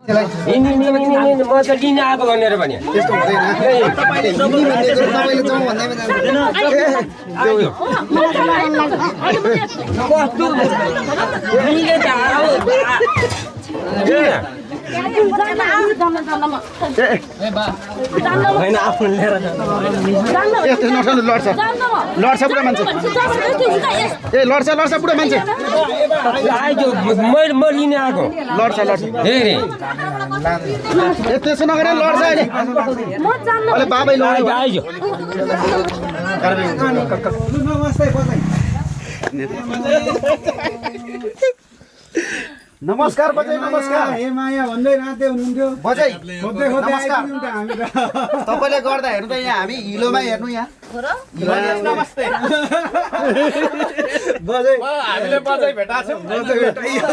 म त लिन आएको भनेर भने त्यस्तो हुँदैन तपाईँले जाउँ भन्दैमा जाँदैन होइन आफ्नो लिएर यस्तो नर्सले लड्छ लड्छ बुढा मान्छे ए लड्छ बुढा मान्छे म लिन आएको लड्छ हेरे ए त्यसो नगरे लड्छ अहिले अहिले बाबै लड्यो आइज नमस्कार बजै नमस्कार हे माया भन्दै राते हुनुहुन्थ्यो बजै खोज्दै खोज्दै नमस्कार आइपुग्यौँ त हामी त तपाईँले गर्दा हेर्नु त यहाँ हामी हिलोमा हेर्नु यहाँ नमस्ते बजै हामीले बजै भेटाएको छौँ बजै भेटाइयो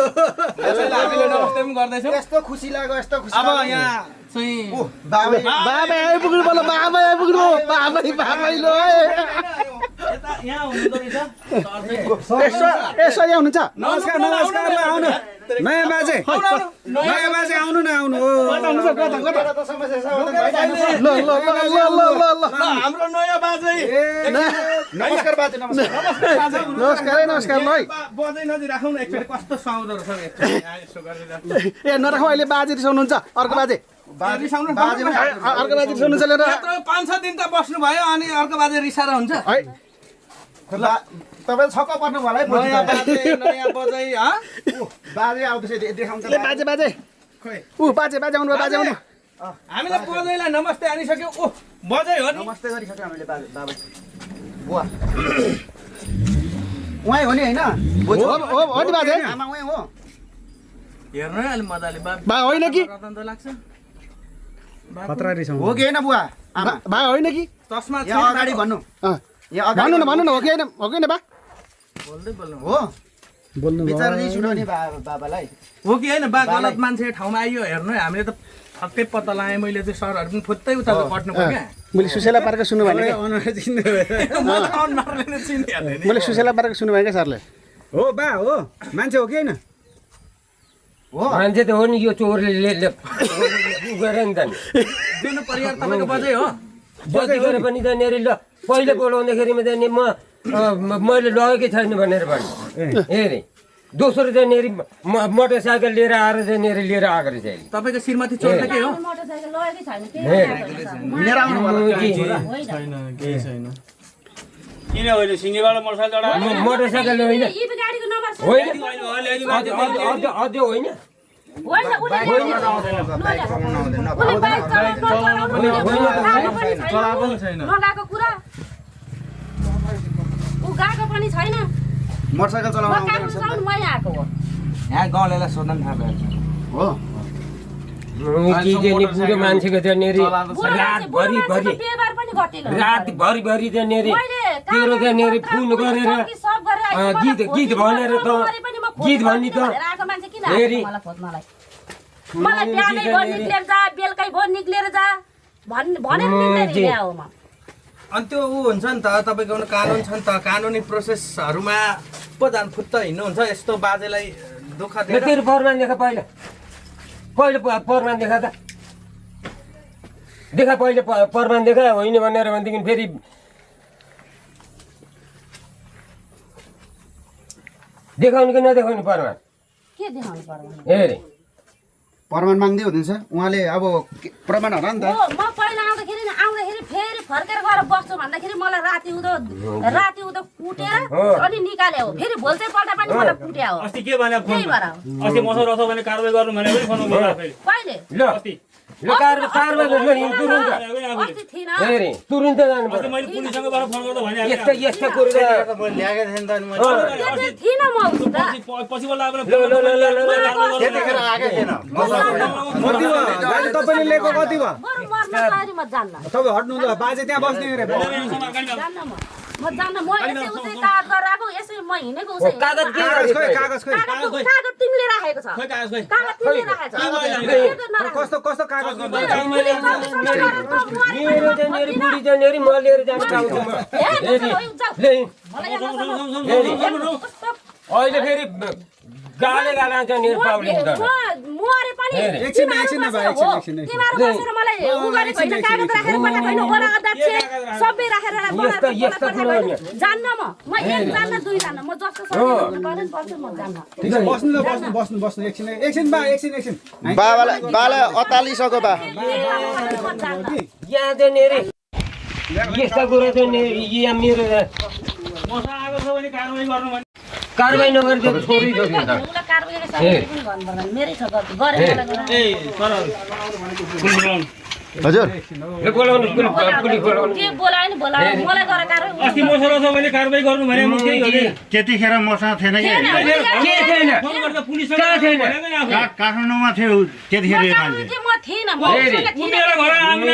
हामीले नमस्ते पनि गर्दैछौँ यस्तो खुसी लाग्यो यस्तो खुसी अब लाग्यो। यहाँ चाहिँ बाबै बाबै आइपुग्नु बोल बाबै आइपुग्नु बाबै लो यता यहाँ हुनुहुँदो रहेछ यसो यहाँ हुनुहुन्छ नमस्कार नमस्कार ल आउनु नयाँ बाजे नयाँ बाजे आउनु न आउनु हो ल हाम्रो नयाँ बाजै नमस्कार बाजे नमस्कार नमस्कार ल है बजै नदिराखौँ न एकचोटि कस्तो सुहाउँदो रहेछ एकचोटि यसो गरेर ए नराखौँ अहिले बाजे रिसाउनुहुन्छ अर्को बाजे रिसाउनु बाजे अर्को बाजे रिसाउनुहुन्छ लिएर यत्रो 5-6 दिन त बस्नु भयो अनि अर्को बाजे रिसाएर हुन्छ है तपाईँ छक्क पर्नु होला है नयाँ बजै बाजे आउँदैछ देखाउँछ बाजे बाजे आउनु बाजे आउनु हामीले बजैलाई नमस्ते हानिसक्यो ओ बजै हो नि नमस्ते गरिसक्यो हामीले बाबा बुवा उहाँ हो नि होइन हो नि बाजे आमा उहाँ हो हेर्नु है अलि मजाले बा होइन कि रतन त लाग्छ खतरा रिसाउनु हो कि होइन बुवा आमा बा होइन कि चस्मा छ यहाँ अगाडि भन्नु यहाँ अगाडि भन्नु न हो कि होइन बा बोल्दै बोल्नु हो बोल्नु बिचारा रिस उठाउने बाबालाई हो कि होइन बा गलत मान्छे ठाउँमा आइयो हेर्नु है हामीले त ठक्कै पत्ता लगाएँ मैले चाहिँ सरहरू पनि फुत्तै उता कट्नु पर्यो क्या मैले सुसेला पारेको सुन्नु भने अनुहार चिन्नु म त अनुहारले नै चिनिहालेँ नि मैले सुसेला पारेको सुन्नु भयो क्या सरले हो बा हो मान्छे हो कि होइन हो मान्छे त हो नि यो चोरले गरे नि त नि दिनु परिवार तपाईँको बजै हो जति गरे पनि त नेरी ल पहिले बोलाउँदाखेरिमा त नि मैले लगेकै छैन भनेर भने हेरे दोस्रो चाहिँ नेरी मोटरसाइकल लिएर आएर चाहिँ नेरी लिएर आएको रहेछ अहिले तपाईँको श्रीमती चोर्दैकै हो मोटरसाइकल लगेकै छैन हिँडेर आउनु छैन केही छैन किन होइन सिङ्गेबाट मोटरसाइकल चढाएर मोटरसाइकल होइन इबी गाडीको नम्बर छ होइन होइन अझ होइन होइन उले बाइक चलाउनु छैन नगएको कुरा उ गएको पनि छैन मोटरसाइकल म चलाउनु काम चलाउनु मै आएको हो यहाँ गाउँलेलाई सोध्न पनि थाहा पाइन्छ हो बुढो मान्छेको चाहिँ नेरी रातभरि व्यवहार पनि घटिलो रातभरि चाहिँ नेरी तेरो चाहिँ नेरी फोन गरेर गीत भनेर त गीत भन्ने त आएको मान्छे किन फेरि मलाई खोज्नलाई मलाई बिहानै भयो निक्लेर जा बेलुकै भयो निक्लेर जा भनेर निक्लेर ल्याऊ म अनि त्यो ऊ हुन्छ नि त तपाईँको कानुन छ नि त कानुनी प्रोसेसहरूमा पो जान फुत्त हिँड्नुहुन्छ यस्तो बाजेलाई दुःख दिएर तेरो फरमान देखा पहिला फरमान देखा त देखा पहिले फरमान देखा होइन भनेर भनेदेखि फेरि देखाउनु कि नदेखाउनु फरमान के देखाउनु पर्दैन हेरे प्रमाण माग्दै हुनुहुन्छ उहाँले अब प्रमाण होला नि त म पहिला आउँदाखेरि फेरि फर्केर गएर बस्छु भन्दाखेरि मलाई राति उदो कुटेर अनि निकाल्यो हो फेरि भोलिपल्ट पनि मलाई कुट्या हो अस्ति के भने त्यही भएर हो अस्ति मसौ रसौ भने कारवाही गर्नु भने पनि फोन गर्नु कहिले ल ल कारबाही गर्नु तुरुन्त अस्ति थिएन हेरे तुरुन्त जानु पर्यो मैले पुलिससँगबाट फोन गर्दा भने यस्तो कुरो ल्याएको थिएँ नि त त्यो चाहिँ थिएन म उता पछि बोला ल त्यतिखेर आएकै थिएन कति भयो बाजे तपाईँले लिएको कति भयो बरु मर्न तयारी म जान्न तपाईँ हट्नु ल बाजे त्यहाँ बस्ने अरे जान्न म जान्न म यसै उसै कागज गरेर आएको यसै म हिँडेको उसै कागज के कागज खोइ कागज तिमीले राखेको छ कागज तिमीले राखेको छ कस्तो कस्तो कागज गर्नु मेरो चाहिँ नेरी बुढी चाहिँ नेरी म लिएर जानु पाउँछु अहिले फेरि गाले गाला चाहिँ निर्पाउले मरे पनि एकछिन न भाइ एकछिन तिमीहरू बसेर मलाई उ गरेको होइन कागज राखेर पठाएको होइन वडा अध्यक्ष सबै राखेर जान्न म एक जान्न दुई जान्न म जस्तो गर्नु पर्छ म जान्न बस्नु एकछिन बा एकछिन बाबालाई अतालिसक्यो बा यहाँ चाहिँ नेरी यस्ता कुरा चाहिँ यहाँ मेरो मसा आएको छ भने कारबाही गर्नु भने कारबाही नगरेर छोरी छोरी उला कारबाही पनि गर्नु पर्दैन मेरै छ गल्ती गरेर ए सर हजुर ले बोलाउनु पुलिस बोलाउनु के बोलायो नि बोलायो मलाई गरेर कारबाही अस्ति मसला छ भने कारबाही गर्नु भने म केही हो कि त्यतिखेर मसँग थिएन कि के छैन फोन गर्दा पुलिससँग कहाँ छैन? भनेको नि आफू काठमाडौँमा थियो त्यतिखेर यो मान्छे म थिइन म उनीहरू घर आउनु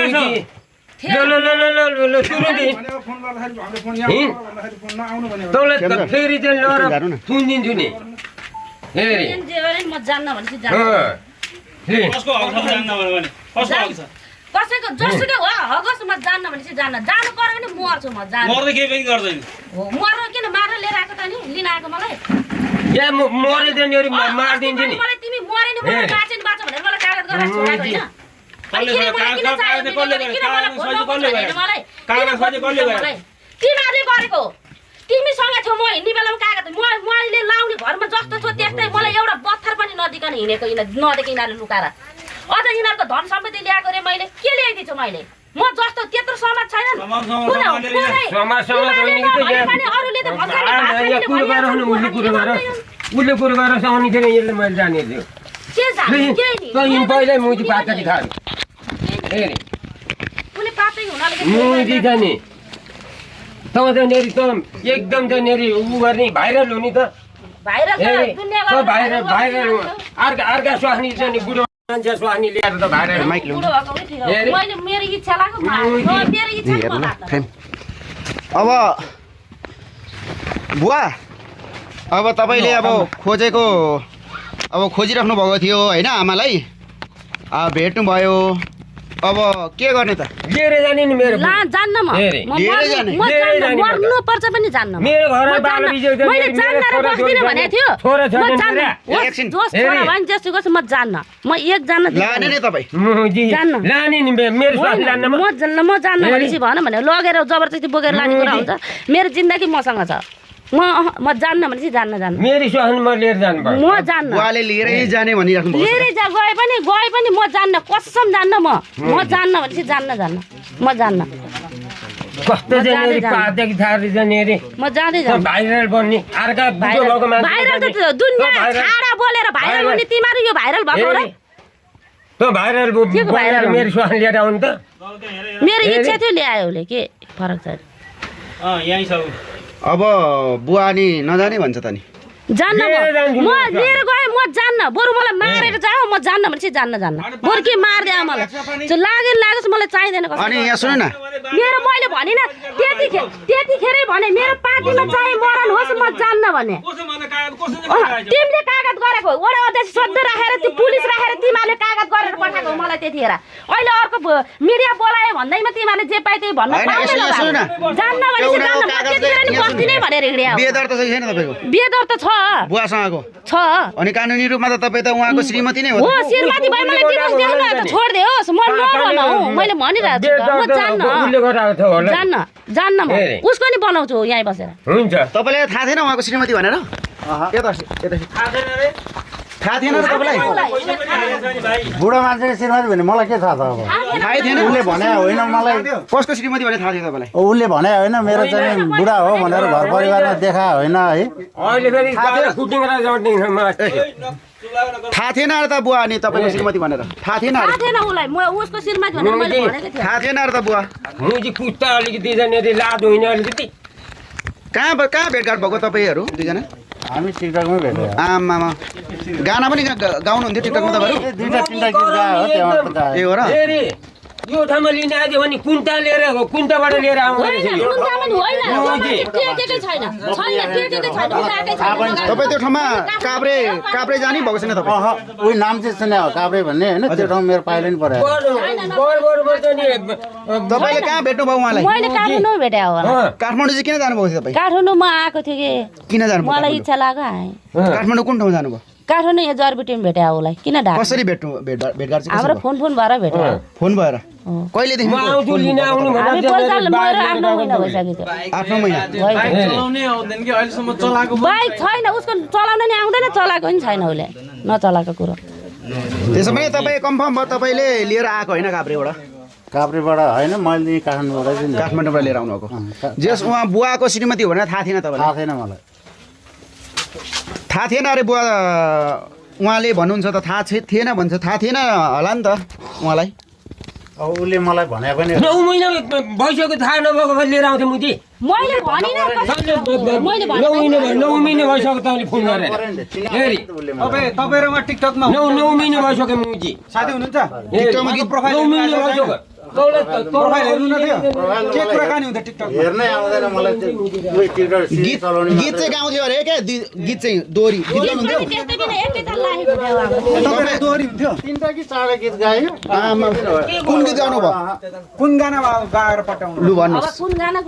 ल सुरुदेखि फोन गर्दाखेरि हामीले फोन यहाँ गर्दाखेरि फोन नआउनु भने तँलाई फेरि चाहिँ लएर सुनिदिन्छु नि हेरे जे गरे म जान्न भनेपछि जान्न कसको हक छ जान्न भने कसको हक छ कसैको जसुकै हो हगस म जान्न भनेपछि जान्न जानु पर्यो भने मर्छु म जान्न मर्दै केही पनि गर्दैन मर्नु किन मार्न लिएर आएको त नि लिन आएको मलाई या मरे चाहिँ नेरी मारिदिन्छु नि मलाई तिमी मरे नि मलाई बाँचेन बाँच भनेर मलाई कागज गरेर छोडाएको होइन तिमीहरूले गरेको तिमीसँग थियो म हिँड्ने बेलामा कागज मैले लाउने घरमा जस्तो थियो त्यस्तै मलाई एउटा पत्थर पनि नदिकन हिँडेको नदेखि यिनीहरूले लुकाएर अझ यिनीहरूको धन सम्पत्ति ल्याएको रे मैले के ल्याइदिन्छु मैले म जस्तो त्यत्रो समाज छैन उसले कुरो गरेर साउनी थिएन यसले मैले जाने थियो पहिल्यै मुजी पातकी थाल्यो मुजी छ नि तँ चाहिँ नेरी त एकदम चाहिँ नेरी उ गर्ने भाइरल हुने त भाइरल अर्का स्वास्नी चाहिँ नि बुढो मान्छे स्वास्नी ल्याएर त भाइरल मेरो इच्छा लाग्यो मेरो इच्छा अब बुवा अब तपाईँले अब खोजेको अब खोजिराख्नु भएको थियो होइन आमालाई भेट्नुभयो अब के गर्ने त लिएर जाने नि मेरो जान्न म मर्नु पर्छ पनि जान्न मेरो घर बाल बिजोग मैले जान्न र बस्दिन भनेको थियो छोरा छोरा म जान्न जोस छोरा भने जस्तो गर्छ म जान्न म एक जान्न लाने नि तपाईँ जान्न लाने नि मेरो स्वास्नी जान्न म जान्न भनेपछि भन भने लगेर जबरजस्ती बोकेर लाने कुरा हुन्छ मेरो जिन्दगी मसँग छ म जान्न भनेपछि जान्न मेरो स्वास्नी म लिएर जानु पर्छ म जान्न बुवाले लिएरै जाने भनिराख्नु भएको लिएरै गए पनि म जान्न कसम जान्न म जान्न भनेपछि जान्न म जान्न कस्तो चाहिँ पातकी थाल्दै छ नेरी म जाँदै जान्न भाइरल बन्ने अर्का भाइरल त दुनिया छाडा बोलेर भाइरल हुने तिमीहरू यो भाइरल भएको र त भाइरल मेरो स्वास्नी लिएर आउनु त मेरो इच्छा थियो ल्यायो उसले के फरक छ यहीँ छ अब बुवा नि नजाने भन्छ त नि जान्न म लिएर गएँ म जान्न बरु मलाई मारेर जाऊ म जान्न भनेपछि जान्न बरु के मारिदियो मलाई लागोस् मलाई चाहिँदैन अनि यहाँ सुन न मेरो मैले भनेन त्यतिखेरै भने मेरो पार्टीमा चाहिँ मरन होस् म जान्न भने तिमीले कागज गरेको वडा अध्यक्ष सधैँ राखेर त्यो पुलिस राखेर तिमीहरूले कागज गरेर पठाएको मलाई त्यतिखेर अहिले अर्को मिडिया बोलायो भन्दैमा तिमीहरूले जे पाए त्यही भन्न पाउँदैन जान्न भनेपछि जान्न म त्यतिखेर नि बस्दिनै भनेर हिँड्या बिहे दर्ता छ कि छैन तपाईँको बिहे दर्ता छ बुवासँगको छ अनि कानुनी रूपमा त तपाईँ त उहाँको श्रीमती नै हो हो श्रीमती भाइ मलाई डिभोर्स दिनु न त छोड्दियोस् म नभनौ मैले भनिरहेको छु म जान्न म उसको नि बनाउँछु यहीँ बसेर हुन्छ तपाईँलाई थाहा थिएन उहाँको श्रीमती भनेर थाहा थिएन र तपाईँलाई बुढो मान्छेको श्रीमती भने मलाई के थाहा छ अब थाहै थिएन उसले भने होइन मलाई कसको श्रीमती भने थाहा थियो तपाईँलाई उसले भने होइन मेरो चाहिँ बुढा हो भनेर घर परिवारमा देखा होइन है अहिले फेरि कुटिङ र जटिङ थाहा थिएन र त बुवा अनि तपाईँको श्रीमती भनेर थाहा थिएन उसलाई म उसको श्रीमती भनेर मैले भनेको थिएँ थाहा थिएन र त बुवा मुजी कुट्टा अलिकति जाने लाद होइन अलिकति कहाँ भेटघाट भएको तपाईँहरू दुईजना हामी टिकटकमै भेट्यो आमामा गाना पनि गाउनुहुन्थ्यो टिकटकमा तपाईँहरू दुईटा तिनवटा गीत गायो हो त्यहाँ ए हो र यो ठाउँमा लिन आयो भने कुन्टा लिएर कुन्टाबाट लिएर आउँदो तपाईँ त्यो ठाउँमा काभ्रे जाने भएको छैन तपाईँ उही नाम चाहिँ छैन काभ्रे भन्ने होइन त्यो ठाउँ मेरो पाइलो नि पऱ्यो तपाईँले कहाँ भेट्नुभयो उहाँलाई मैले काठमाडौँ भेटे हो काठमाडौँ चाहिँ किन जानुभएको थियो तपाईँ काठमाडौँमा आएको थियो कि किन जानुभयो मलाई इच्छा लाग्यो आएँ काठमाडौँ कुन ठाउँ जानुभयो काठमाडौँ यहाँ जरबिटीमा भेट्यो उसलाई किन ढाक कसरी भेटघाट चाहिँ हाम्रो फोन भएर भेट्यो फोन भएर कहिलेदेखि म आउँछु लिन आउनु हामी बोलचाल मेरो 8-9 महिना भइसक्यो 8-9 महिना चलाउनै आउँदैन कि अहिलेसम्म चलाएको बाइक छैन उसको चलाउन नि आउँदैन चलाएको नि छैन उसले नचलाएको कुरो त्यसो भने तपाईँ कन्फर्म भयो तपाईँले लिएर आएको होइन काभ्रेबाट काभ्रेबाट होइन मैले काठमाडौँबाट चाहिँ काठमाडौँबाट लिएर आउनुभएको जस उहाँ बुवाको श्रीमती हो भने थाहा थिएन तपाईँलाई थाहा छैन मलाई थाहा थिएन अरे बुवा उहाँले भन्नुहुन्छ त थाहा थिएन भन्छ थाहा थिएन होला नि त उहाँलाई अब उसले मलाई भने पनि 9 महिना भइसक्यो थाहा नभएको भए लिएर आउँथेँ मुजी मैले भनिनँ मैले 9 महिना भइसक्यो तपाईँले फोन गरेर हेरी तपाईँ र म टिकटकमा 9 महिना भइसक्यो मुजी साथी हुनुहुन्छ टिकटकमा गीत 9 महिना भइसक्यो प्रोफाइल हेर्नु न थियो के कुराकानी हुँदा टिकटक हेर्नै आउँदैन मलाई गीत चाहिँ गाउँथ्यो अरे क्या गीत चाहिँ दोहोरी गीत गाउनुहुन्थ्यो तपाईँ दोहोरी हुन्थ्यो 3टा कि 4टा गीत गायो कुन गीत गाउनु भयो कुन गाना गाएर पठाउनु लु भन्नुहोस् कुन गाना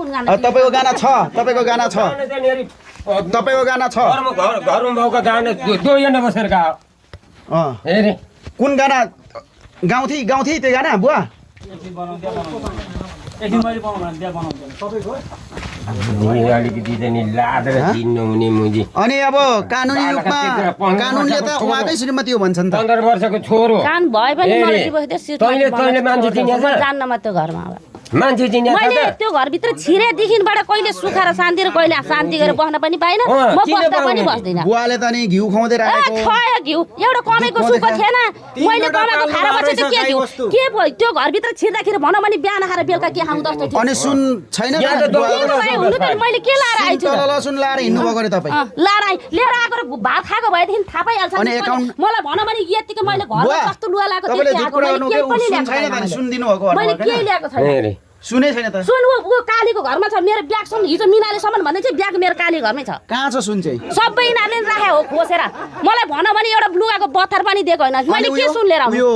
तपाईँको गाना छ तपाईँको गाना छ तपाईँको गाना छ घरमा भाउका गाना दोजना बसेर गाओ हेरे कुन गाना गाउँथे त्यो गाना बुवा अलिकति चाहिँ लादेर दिनु हुने मुजी अनि अब कानुनी रूपमा कानुनले त उहाँकै श्रीमती हो भन्छन् त 15 वर्षको छोरो कान भए पनि मलाई दिवस तैँले मान्छे चिनेछ जान्न म त्यो घरमा अब मान्छे चिनेछ मैले त्यो घरभित्र छिरेदेखिबाट कहिले सुख र शान्ति र कहिले शान्ति गरेर बस्न पनि पाइनँ म बस्दा पनि बस्दिनँ बुवाले त नि घिउ खुवाउँदै राखेको खयो घिउ एउटा कमाइको सुख थिएन मैले कमाएको खाएर बसेँ के घिउ के भयो त्यो घरभित्र छिर्दाखेरि भनौँ भने बिहान खाएर बेलुका के खाउँ जस्तो थियो अनि सुन छैन हुनु त मैले के लाएर आइछु सुन लाएर हिँड्नु भएको अरे तपाईँ लाएर लिएर आएको भात खाएको भएदेखि थाहा पाइहाल्छ मलाई भनौँ भने यतिको मैले घरमा कस्तो लुगा लगाएको सुन दिनु भएको मैले के ल्याएको छैन सुनै छैन त सुन ऊ कालीको घरमा छ मेरो ब्यागसम्म हिजो मिनालेसम्म भन्दै चाहिँ ब्याग मेरो काली घरमै छ कहाँ छ सुन चाहिँ सबै यिनीहरूले राखे हो खोसेर मलाई भनौँ भने एउटा लुगाको बत्थर पनि दिएको होइन मैले के सुन लिएर आउँ यो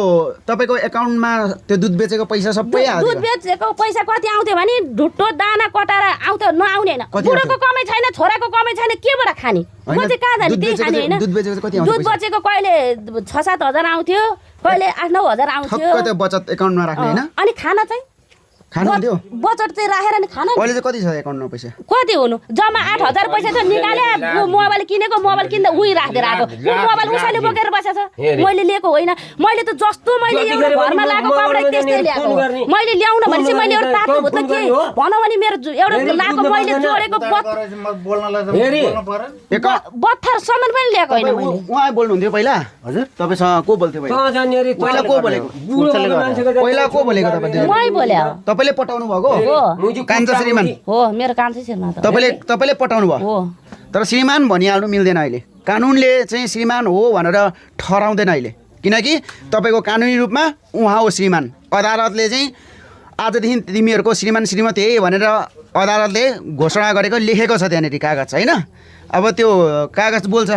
तपाईँको एकाउन्टमा त्यो दुध बेचेको पैसा सबै दुध बेचेको पैसा कति आउँथ्यो भने ढुट्टो दाना कटाएर आउँथ्यो नआउने होइन बुढोको कमाइ छैन छोराको कमाइ छैन केबाट खाने म चाहिँ कहाँ जाने त्यही खाने होइन दुध बचेको कहिले 6-7 हजार आउँथ्यो कहिले 8-9 हजार आउँथ्यो बचत एकाउन्टमा राख्ने होइन अनि खाना चाहिँ खानुहुन्थ्यो बचत चाहिँ राखेर नि खाना अहिले चाहिँ कति छ एकाउन्टमा पैसा कति हुनु जम्मा 8,000 पैसा चाहिँ निकाले मोबाइल किनेको मोबाइल किन्दा उही राख्दै आएको मोबाइल उसैले बोकेर बसेछ मैले लिएको होइन मैले त जस्तो मैले एउटा घरमा लागेको कपडा त्यस्तै ल्याएको मैले ल्याउन भने चाहिँ मैले एउटा तातो भुत्ला के भनौँ भने मेरो एउटा लागेको मैले जोडेको बत्थर सामान पनि ल्याएको होइन मैले उहाँ बोल्नुहुन्थ्यो पहिला हजुर तपाईँसँग को बोल्थ्यो पहिला को बोलेको पहिला को बोलेको मै बोले तपाईँले पटाउनु भएको कान्छा श्रीमान हो मेरो कान्छा श्रीमान तपाईँले पटाउनु भयो तर श्रीमान भनिहाल्नु मिल्दैन अहिले कानुनले चाहिँ श्रीमान हो भनेर ठहराउँदैन अहिले किनकि तपाईँको कानुनी रूपमा उहाँ हो श्रीमान अदालतले चाहिँ आजदेखि तिमीहरूको श्रीमान श्रीमती है भनेर अदालतले घोषणा गरेको लेखेको छ त्यहाँनिर कागज होइन अब त्यो कागज बोल्छ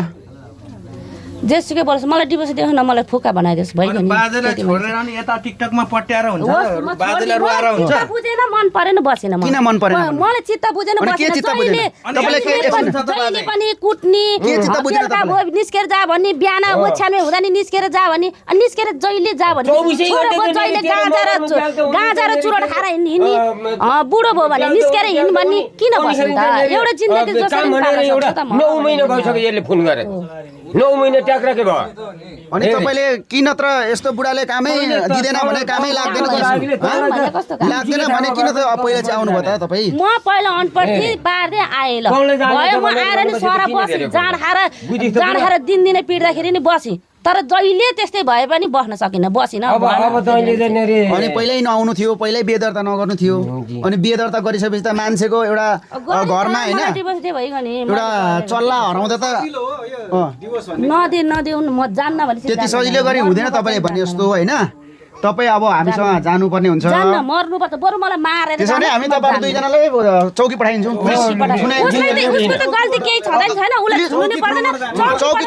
जेसुकै बोल्छ मलाई डिभोर्स दियो न मलाई फुका बनाइदियोस् भइगयो नि बाजेलाई छोडेर नि यता टिकटकमा पट्याएर हुन्छ बाजेलाई रुवाएर हुन्छ चित्त बुझेन मन परेन बसेन म किन मन परेन मलाई चित्त बुझेन बसेन जहिले पनि कुट्नी निस्केर जा भन्ने बिहान ओछ्यानमै हुँदा नि निस्केर जा भन्ने अनि निस्केर जहिले जा भन्ने जहिले गाँजा र चुरोट खाएर हिँड्ने बुढो भयो भने निस्केर हिँड्नु भन्ने किन बस्नु त एउटा जिन्दगी जसरी 9 महिना भइसक्यो यसले फोन गरे 9 महिना ट्याक्राके भयो अनि तपाईँले किन त यस्तो बुढाले कामै दिँदैन भने कामै लाग्दैन भने किन त पहिला चाहिँ आउनु भयो त तपाईँ म पहिला अनपढ थिएँ बार्दै आएँ ल भयो म आएर नि सरा बसेँ जाँड खाएर दिनदिनै पिट्दाखेरि नि बसेँ तर जहिले त्यस्तै भए पनि बस्न सकिनँ बसिनँ अनि पहिल्यै नआउनु थियो पहिल्यै बिहे दर्ता नगर्नु थियो अनि बिहे दर्ता गरिसकेपछि त मान्छेको एउटा घरमा होइन एउटा चल्ला हराउँदा त नदिउँ म जान्न भने त्यति सजिलो गरी हुँदैन तपाईँले भने जस्तो होइन तपाईँ अब हामीसँग जानुपर्ने हुन्छ जान्न मर्नुपर्छ बरु मलाई मारेर त्यसो भने हामी तपाईँहरू दुईजनालाई चौकी पठाइदिन्छौँ उसको त गल्ती केही छँदैन छैन उसले छुनु पर्दैन चौकी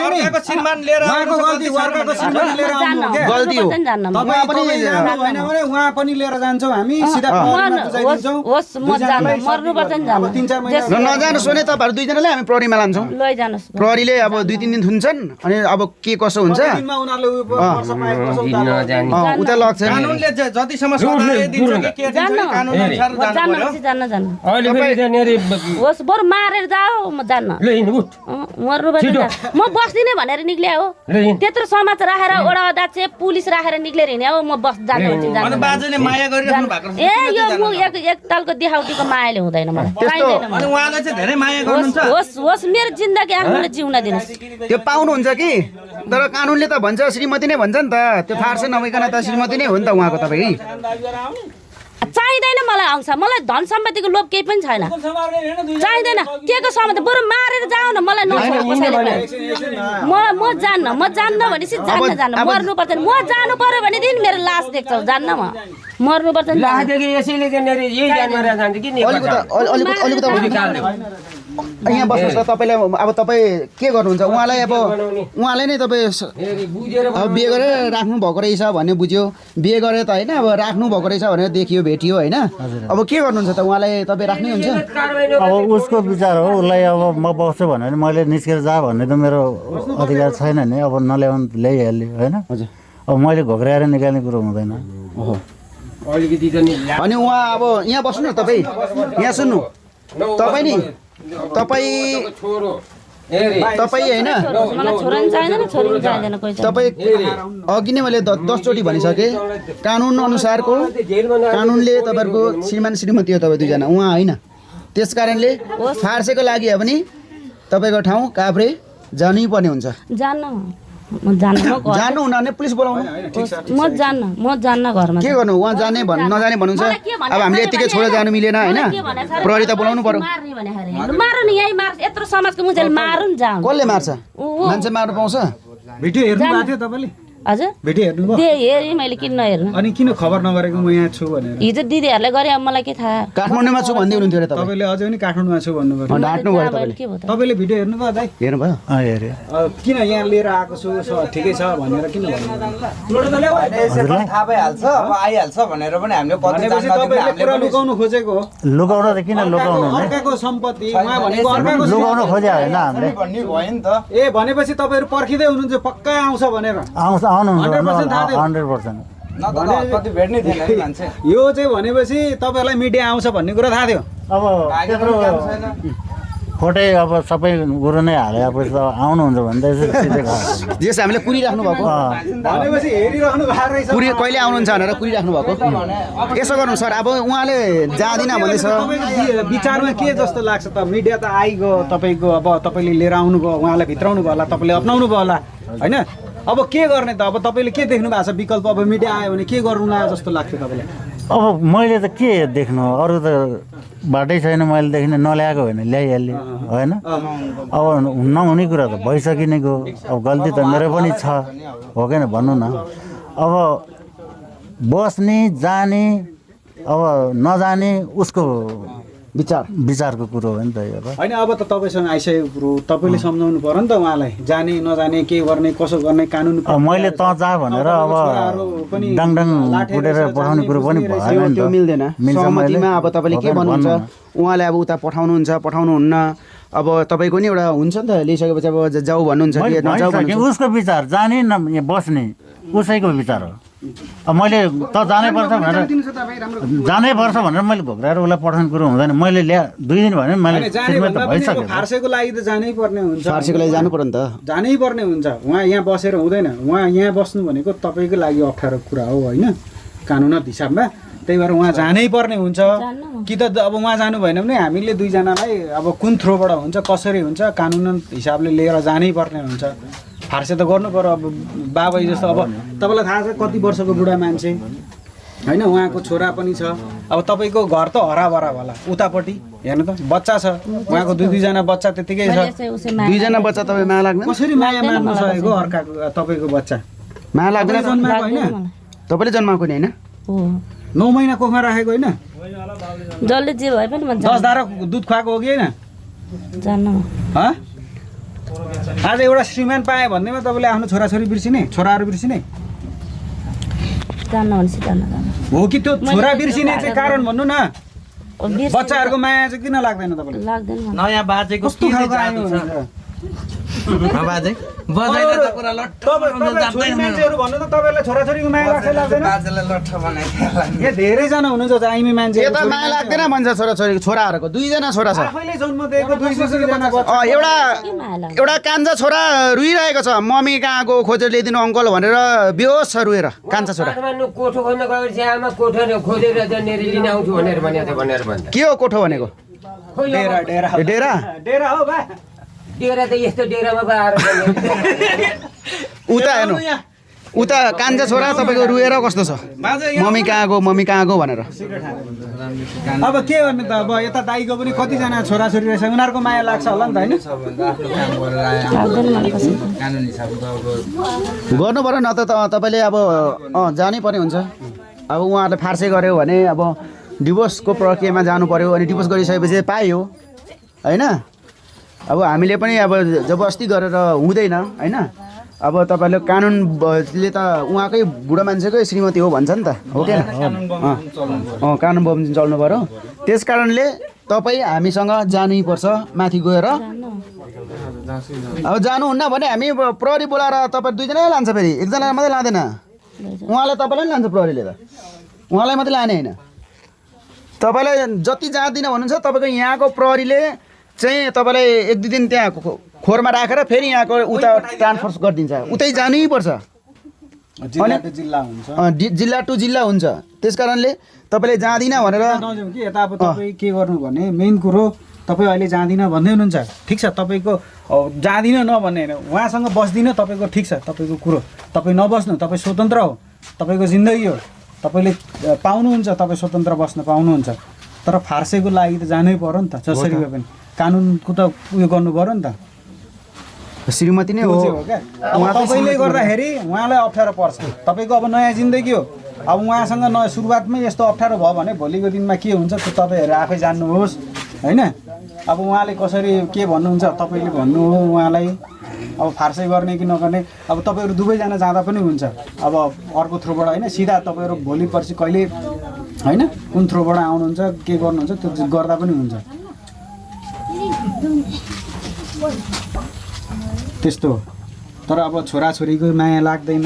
अर्काको श्रीमान लिएर उहाँको गल्ती अर्काको श्रीमान लिएर आउनु के गल्ती हो तपाईँ होइन भने उहाँ पनि लिएर जान्छौँ हामी सिधा होस् म जान्न मर्नुपर्छ नि जान्न 3-4 महिना र नजानुहोस् भने तपाईँहरू दुईजनालाई हामी प्रहरीमा लान्छौँ लैजानुहोस् प्रहरीले अब 2-3 दिन थुन्छन् अनि अब के कसो हुन्छ दिनमा उनीहरूले वर्ष पाएको वर्ष उता लग्छ नि कानुनले जतिसम्म सजाय दिन्छ कि के दिन्छ कि कानुन अनुसार जानु पर्यो जान्न अहिले फेरि त्यहाँनिर होस् बरु मारेर जाऊ म जान्न ल हिँड उठ मर्नुपर्छ म बस्दिनँ भनेर निक्ले हो ल हिँड त्यत्रो समाज राखेर वडा अध्यक्ष पुलिस राखेर निक्लेर हिँडे हो म बस जान्न अनि जान्न बाजेले माया गरिराख्नु भएको ए यो म एक तालको देखाउटीको मायाले हुँदैन मलाई चाहिँदैन अनि मलाई उहाँलाई चाहिँ धेरै माया गर्नुहुन्छ होस् मेरो जिन्दगी आफूले जिउन दिनुहोस् त्यो पाउनुहुन्छ कि तर कानुनले त भन्छ श्रीमती नै भन्छ नि त त्यो फारसै नभइकन त श्रीमती नै हो नि त उहाँको तपाईँ चाहिँदैन मलाई आउँछ मलाई धन सम्पत्तिको लोभ केही पनि छैन चाहिँदैन के को सम्बन्ध बरु मारेर जाऊ न मलाई नछोड म जान्न भनेपछि जान्न मर्नुपर्छ म जानु पर्यो भनेदेखि मेरो लास देख्छौ जान्न म मर्नुपर्छ नि लाखदेखि यसैले त्यहाँनिर यही जानमा जान्छ कि यहाँ बस्नुहोस् त तपाईँलाई अब तपाईँ के गर्नुहुन्छ उहाँलाई अब उहाँले नै तपाईँ अब बिहे गरेर राख्नु भएको रहेछ भन्ने बुझ्यो बिहे गरेर त होइन अब राख्नु भएको रहेछ भनेर देखियो भेटियो होइन अब के गर्नुहुन्छ त उहाँलाई तपाईँ राख्नै हुन्छ अब उसको विचार हो उसलाई अब म बस्छु भन्यो भने मैले निस्केर जा भन्ने त मेरो अधिकार छैन नि अब नल्याउनु ल्याइहाल्यो होइन हजुर अब मैले घोक्राएर निकाल्ने कुरो हुँदैन अनि उहाँ अब यहाँ बस्नु न तपाईँ यहाँ सुन्नु तपाईँ नि तपाईँ होइन मलाई छोरा नि चाहिँदैन छोरी नि चाहिँदैन कोही तपाईँ अघि नै मैले 10 चोटि भनिसकेँ कानुन अनुसारको कानुनले तपाईँहरूको श्रीमान श्रीमती हो तपाईँ दुईजना उहाँ होइन त्यस कारणले फार्सेको लागि हो भने तपाईँको ठाउँ काभ्रे जानै पर्ने हुन्छ जान्न म जानु हुन भने पुलिस बोलाउनु म जान्न घरमा के गर्नु उहाँ जाने नजाने भन्नुहुन्छ अब हामीले यतिकै छोडेर जानु मिलेन होइन प्रहरी त बोलाउनु पर्यो मारु नि यही मार्छ यत्रो समाजको मुजेल मारु नि जाऊ कसले मार्छ मान्छे मार्नु पाउँछ भिडियो हेर्नु भएको थियो तपाईँले हजुर भिडियो हेर्नुभयो हेरेँ मैले किन नहेर्नु अनि किन खबर नगरेको म यहाँ छु भनेर हिजो दिदीहरूले गरे अब मलाई के थाहा काठमाडौँमा छु भन्दै हुनुहुन्थ्यो अरे तपाईँ तपाईँले अझै पनि काठमाडौँमा छु भन्नुभयो ढाँट्नु भयो तपाईँले के भयो त तपाईँले भिडियो हेर्नुभयो दाइ हेर्नुभयो हेऱ्यो किन यहाँ लिएर आएको छु ठिकै छ भनेर किन थाहा भइहाल्छ अब आइहाल्छ भनेर पनि हामीले भनेपछि तपाईँले पुरा लुकाउनु खोजेको हो लुकाउन त किन लुकाउनु अर्काको सम्पत्ति उहाँ भनेको अर्काको लुकाउन खोजे होइन हामीले भन्ने भयो नि त ए भनेपछि तपाईँहरू पर्खिँदै हुनुहुन्छ पक्का आउँछ भनेर आउँछ आउनुहुन्छ 100% थाहा थियो। 100%। न त कति भेट्नै थिएन नि मान्छे यो चाहिँ भनेपछि तपाईँहरूलाई मिडिया आउँछ भन्ने कुरा थाहा थियो अब त्यत्रो फोटै अब सबै कुरो नै हालेपछि त आउनुहुन्छ भने त सिधै खाएको जेस हामीले कुरिराख्नु भएको भनेपछि हेरिराख्नु भएको रहेछ कुरी कहिले आउनुहुन्छ भनेर कुरिराख्नु भएको यसो गर्नु सर अब उहाँले जाँदिनँ भन्दैछ तपाईँको विचारमा के जस्तो लाग्छ त मिडिया त आइगयो तपाईँको अब तपाईँले लिएर आउनुभयो उहाँलाई भित्राउनु भयो होला तपाईँले अप्नाउनु भयो होला होइन अब के गर्ने त अब तपाईँले के देख्नु भएको छ विकल्प अब मिडिया आयो भने के गर्नुला जस्तो लाग्थ्यो तपाईँलाई अब मैले त के देख्नु अरू त बाटै छैन मैले देखिनँ नल्याएको होइन ल्याइहाल्यो होइन अब नहुने कुरा त भइसकिनेको अब गल्ती त मेरो पनि छ हो कि भन्नु न अब बस्ने जाने अब नजाने उसको विचारको कुरो हो नि त यो होइन अब त तपाईँसँग आइसकेको कुरो तपाईँले सम्झाउनु पर्यो नि त उहाँलाई जाने नजाने के गर्ने कसो गर्ने कानुन मैले त जा भनेर अब डाङडाङ कुटेर पठाउने कुरो पनि भएन नि त्यो त मिल्दैन सहमतिमा अब तपाईँले के भन्नुहुन्छ उहाँले अब उता पठाउनुहुन्छ पठाउनुहुन्न अब तपाईँको नि एउटा हुन्छ नि त लिइसकेपछि अब जाऊ भन्नुहुन्छ कि नजाऊ भन्नुहुन्छ उसको विचार जाने न बस्ने उसैको विचार हो अब मैले त जानै पर्छ भनेर मैले घोक्राएर उसलाई पठाउने कुरो हुँदैन मैले 2 दिन भने मैले भइसक्यो फार्सेको लागि त जानै पर्ने हुन्छ फार्सेको लागि जानु पर्यो नि त जानै पर्ने हुन्छ उहाँ यहाँ बसेर हुँदैन उहाँ यहाँ बस्नु भनेको तपाईँको लागि अप्ठ्यारो कुरा हो होइन कानुनत हिसाबमा त्यही भएर उहाँ जानै पर्ने हुन्छ कि त अब उहाँ जानु भएन भने हामीले दुईजनालाई अब कुन थ्रोबाट हुन्छ कसरी हुन्छ कानुन हिसाबले लिएर जानै पर्ने हुन्छ फार्से त गर्नु पर्यो अब बाबै जस्तो अब तपाईँलाई थाहा छ कति वर्षको बुढा मान्छे होइन उहाँको छोरा पनि छ अब तपाईँको घर त हराभरा होला उतापट्टि हेर्नु त बच्चा छ उहाँको दुईजना बच्चा त्यतिकै छ दुईजना बच्चा तपाईँ माया लाग्दैन कसरी माया मार्न सकेको अर्काको तपाईँको बच्चा माया लाग्दैन जन्माएको होइन लाग्दैन मलाई। तपाईँले जन्माएको नि होइन हो 9 महिना कोखमा राखेको होइन जसले जे भए पनि म 10 धारा दुध खुवाएको हो कि होइन जान्न म। हँ आज एउटा श्रीमान पाएँ भन्दैमा तपाईँले आफ्नो छोराछोरी बिर्सिने छोराहरू बिर्सिने जान्न भनेपछि जान्न हो कि त्यो छोरा बिर्सिने चाहिँ कारण भन्नु न बिर्सिनु बच्चाहरूको माया चाहिँ किन लाग्दैन तपाईँलाई लाग्दैन मलाई। नयाँ बाजेको कस्तो के चाहिँ खालको आयो जादु छ बाजे बजाइले त पुरा लट्ठ तपाईँ छोरी मान्छेहरू भन्नु त तपाईँलाई छोराछोरीको माया लाग्छ लाग्दैन बाजेलाई लट्ठ बनाइदिएर यहाँ धेरैजना हुनुहुन्छ आइमी मान्छे यता माया लाग्दैन भन्छ छोराछोरी छोराहरूको 2 जना छोरा छ आफैले जन्म दिएको 2-3 जना एउटा के माया लाग्छ एउटा कान्छा छोरा रुइरहेको छ मम्मी कहाँ गयो खोजेर ल्याइदिनु अङ्कल भनेर बेहोस छ रुएर कान्छा छोरा काठमाडौँ कोठो खोज्न गएपछि आमा कोठो खोजेर त्यहाँनिर लिन आउँछु भनेर भन्दा के हो कोठो भनेको खोइ अब डेरा ए, डेरा डेरा हो बा डेरा त यस्तो डेरामा पो आएर उता हेर्नु उता कान्छा छोरा तपाईँको रुएर कस्तो छ मम्मी कहाँ गयो भनेर अब के गर्ने त अब यता दाइको पनि कतिजना छोराछोरी रहेछ उनीहरूको माया लाग्छ होला नि त होइन लाग्दैन मलाई कसैको। कानुन हिसाबको अब गर्नु पऱ्यो न त तपाईँले अब जानै पर्ने हुन्छ अब उहाँहरूले फार्से गऱ्यो भने अब डिभोर्सको प्रक्रियामा जानु पऱ्यो अनि डिभोर्स गरिसकेपछि पायो होइन अब हामीले पनि अब जबरजस्ती गरेर हुँदैन होइन अब तपाईँले कानुनले त उहाँकै बुढो मान्छेकै श्रीमती हो भन्छ नि त हो क्या कानुन बमोजिम चल्नु पऱ्यो त्यस कारणले तपाईँ हामीसँग जानैपर्छ माथि गएर अब जानुहुन्न भने हामी प्रहरी बोलाएर तपाईँ 2 जनै लान्छ फेरि 1 जना मात्रै लाँदैन उहाँलाई तपाईँलाई पनि लान्छ प्रहरीले त उहाँलाई मात्रै लाने होइन तपाईँलाई जति जाँदिनँ भन्नुहुन्छ तपाईँको यहाँको प्रहरीले चाहिँ तपाईँलाई 1-2 दिन त्यहाँ खोरमा राखेर फेरि यहाँको उता ट्रान्सफर गरिदिन्छ उतै जानैपर्छ जिल्ला हुन्छ जिल्ला टु जिल्ला हुन्छ त्यस कारणले तपाईँले जाँदिनँ भनेर नजाउँ कि यता अब तपाईँ के गर्नु भने मेन कुरो तपाईँ अहिले जाँदिनँ भन्दै हुनुहुन्छ ठिक छ तपाईँको जाँदिनँ नभन्ने होइन उहाँसँग बस्दिनँ तपाईँको ठिक छ तपाईँको कुरो तपाईँ नबस्नु तपाईँ स्वतन्त्र हो तपाईँको जिन्दगी हो तपाईँले पाउनुहुन्छ तपाईँ स्वतन्त्र बस्न पाउनुहुन्छ तर फार्सेको लागि त जानै पर्यो नि त जसरी भए पनि कानुनको त उयो गर्नु पर्यो नि त श्रीमती नै त्यो हो चाहिँ हो क्या अब तपाईँले गर्दाखेरि उहाँलाई अप्ठ्यारो पर्छ तपाईँको अब नयाँ जिन्दगी हो अब उहाँसँग सुरुवातमै यस्तो अप्ठ्यारो भयो भने भोलिको दिनमा के हुन्छ त्यो तपाईँहरू आफै जान्नुहोस् होइन अब उहाँले कसरी के भन्नुहुन्छ तपाईँले भन्नु हो उहाँलाई अब फार्सै गर्ने कि नगर्ने अब तपाईँहरू दुवैजना जाँदा पनि हुन्छ अब अर्को थ्रुबाट होइन सिधा तपाईँहरू भोलि पर्सि कहिले होइन कुन थ्रुबाट आउनुहुन्छ के गर्नुहुन्छ त्यो गर्दा पनि हुन्छ त्यस्तो हो तर अब छोराछोरीको माया लाग्दैन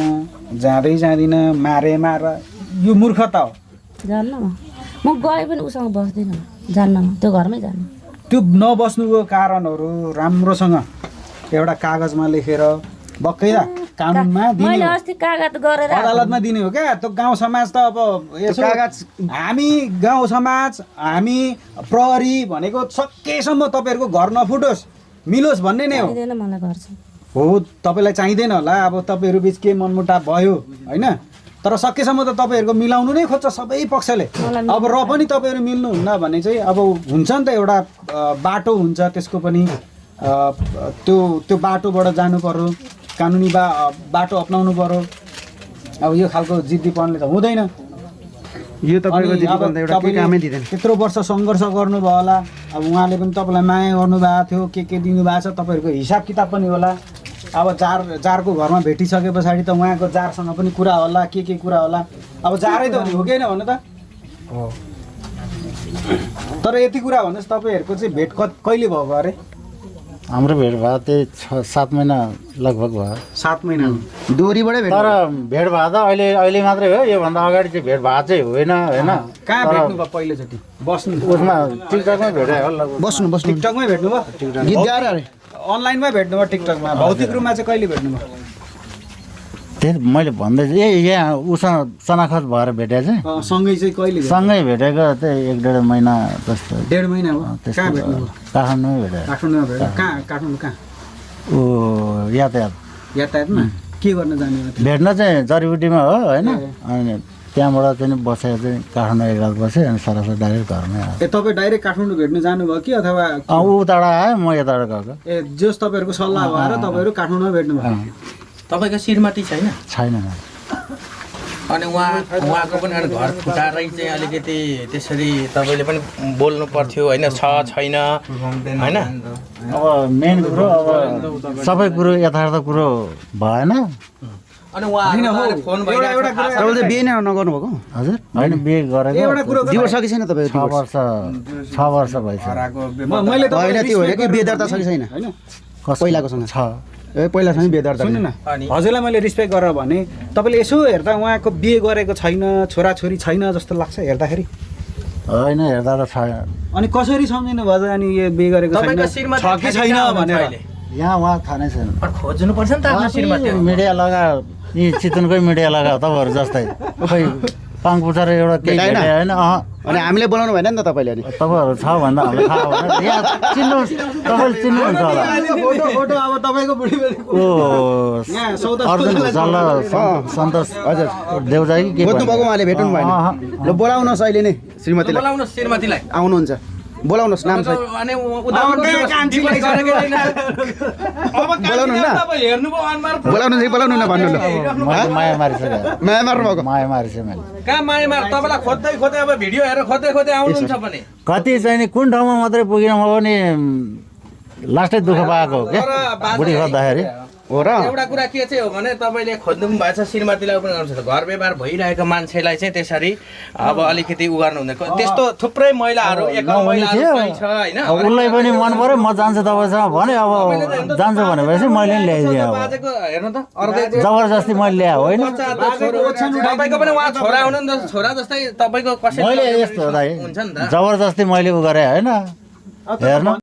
जाँदैन मारे यो मूर्खता हो जान्न म गए पनि उसँग बस्दिनँ जान्न म त्यो घरमै जान्न। त्यो नबस्नुको कारणहरू राम्रोसँग एउटा कागजमा लेखेर बक्कैदा कानुनमा दिने मैले हो। अस्ति कागज गरेर अदालतमा दिने हो क्या त्यो गाउँ समाज त अब यसो कागज हामी गाउँ समाज हामी प्रहरी भनेको सकेसम्म तपाईँहरूको घर नफुटोस् मिलोस् भन्ने नै हो दिँदैन मलाई घर चाहिँ। हो तपाईँलाई चाहिँदैन होला अब तपाईँहरू बिच के मनमुटाव भयो होइन तर सकेसम्म त तपाईँहरूको मिलाउनु नै खोज्छ सबै पक्षले अब र पनि तपाईँहरू मिल्नुहुन्न भने चाहिँ अब हुन्छ नि त एउटा बाटो हुन्छ त्यसको पनि त्यो बाटोबाट जानु पर्यो कानुनी बाटो अपनाउनु पर्यो अब यो खालको जिद्दीपनले त हुँदैन यो तपाईँको अनि अब जीवन त एउटा केही कामै दिँदैन त्यत्रो वर्ष सङ्घर्ष गर्नुभयो होला अब उहाँले पनि तपाईँलाई माया गर्नुभएको थियो के दिनुभएको छ तपाईँहरूको हिसाब किताब पनि होला अब जारको घरमा भेटिसके पछाडि त उहाँको जारसँग पनि कुरा होला के कुरा होला अब जारै त हो कि होइन भन्नु त तर यति कुरा भन्नुहोस् तपाईँहरूको चाहिँ भेट कहिले भएको अरे हाम्रो भेट भयो त्यही 6-7 महिना लगभग भयो 7 महिना दोहोरीबाटै भेट तर भेट भयो त अहिले मात्रै हो योभन्दा अगाडि चाहिँ भेट भएको चाहिँ होइन होइन कहाँ भेट्नुभयो पहिलोचोटि बस्नु उसमा टिकटकमै भेटायो हो लगभग बस्नु टिकटकमै भेट्नुभयो गीत गाएर अरे अनलाइनमै भेट्नुभयो टिकटकमा भौतिक रूपमा चाहिँ कहिले भेट्नुभयो त्यही मैले भन्दैछु यहाँ उसँग सनाखत भएर भेटेको चाहिँ सँगै चाहिँ कहिले सँगै भेटेको त्यही 1-1.5 महिना जस्तो 1.5 महिना हो कहाँ भेट्नुभयो काठमाडौँमै भेटेको काठमाडौँमा भेट्नु कहाँ काठमाडौँ कहाँ ऊ यातायात यातायातमा के गर्न जाने हो त्यो? भेट्न चाहिँ जडीबुटीमा हो होइन अनि त्यहाँबाट चाहिँ बसेर चाहिँ काठमाडौँ एक रात बसेँ अनि सरासर डाइरेक्ट घरमै आयो ए तपाईँ डाइरेक्ट काठमाडौँ भेट्नु जानुभयो कि अथवा ऊ उताबाट आयो म यताबाट गएको ए जस तपाईँहरूको सल्लाह भएर तपाईँहरू काठमाडौँमा भेट्नुभयो तपाईँको श्रीमती छैन छैन अनि उहाँको पनि एउटा घर फुटाएरै चाहिँ अलिकति त्यसरी तपाईँले पनि बोल्नु पर्थ्यो होइन छैन होइन अब मेन कुरो अब सबै कुरो यथार्थ कुरो भएन अनि उहाँहरू फोन भइरहेको छ तपाईँले चाहिँ बिहे नै नगर्नु भएको हजुर होइन बिहे गरेको डिभोर्स छ कि छैन तपाईँको 6 वर्ष भइसक्यो मैले त होइन त्यो होइन कि बिहे दर्ता छ कि छैन होइन पहिलाकोसँग छ ए पहिलासँग बिहे दर्ता सुन्नु न अनि? हजुरलाई मैले रिस्पेक्ट गरेर भने तपाईँले यसो हेर्दा उहाँको बिहे गरेको छैन छोराछोरी छैन जस्तो लाग्छ हेर्दाखेरि होइन हेर्दा त छ अनि कसरी सम्झिनु भयो अनि यो बिहे गरेको तपाईँको छैन श्रीमती छ कि छैन भनेर यहाँ उहाँ थाहा नै छैन खोज्नु पर्छ नि त आफ्नो श्रीमती मिडिया लगा यी चितवनकै मिडिया लगा तपाईँहरू जस्तै खै पाङ पुछार एउटा केही भेटाएन? भेटे होइन अनि हामीले बोलाउनु भएन नि त तपाईँले अनि तपाईँहरू छ भन्दा हामीलाई थाहा भएन यहाँ चिन्नु तपाईँले चिन्नुहुन्छ होला फोटो अब तपाईँको बुढी ओ यहाँ सौदा अर्जुन भुषाल सन्तोष हजुर देउजाई के बोल्नु भएको उहाँले भेट्नु भएन ल बोलाउनुहोस् अहिले नै श्रीमतीलाई बोलाउनुहोस् श्रीमतीलाई आउनुहुन्छ बोलाउनुहोस् नाम सहित अनि बोलाउनु हेर्नुभयो अनुहार बोलाउनु न भन्नु ल मैले माया मारिसकेँ माया मार्नु भएको माया मारिसकेँ मैले कहाँ मायामा तपाईँलाई खोज्दै अब भिडियो हेरेर खोज्दै आउनुहुन्छ पनि कति चाहिँ नि कुन ठाउँमा मात्रै पुगिन म पनि लास्टै दुःख पाएको हो क्या बुढी खोज्दाखेरि हो र एउटा कुरा के चाहिँ हो भने तपाईँले खोज्नु पनि भएको छ श्रीमतीलाई पनि गर्नुहुन्छ घर व्यवहार भइरहेको मान्छेलाई चाहिँ त्यसरी अब अलिकति उ गर्नु हुँदैन त्यस्तो थुप्रै महिलाहरू महिलाहरू पनि छ होइन अब उसलाई पनि मन पर्यो म जान्छु तपाईँसँग भने अब जान्छु भनेपछि मैले नि ल्याइदिएँ अब बाजेको हेर्नु त अर्कै जबरजस्ती मैले ल्याएँ होइन तपाईँको पनि उहाँ छोरा हुनु नि त छोरा जस्तै तपाईँको कसै मैले यस्तो दाइ हुन्छ नि त जबरजस्ती मैले उ गरेँ होइन हेर्नु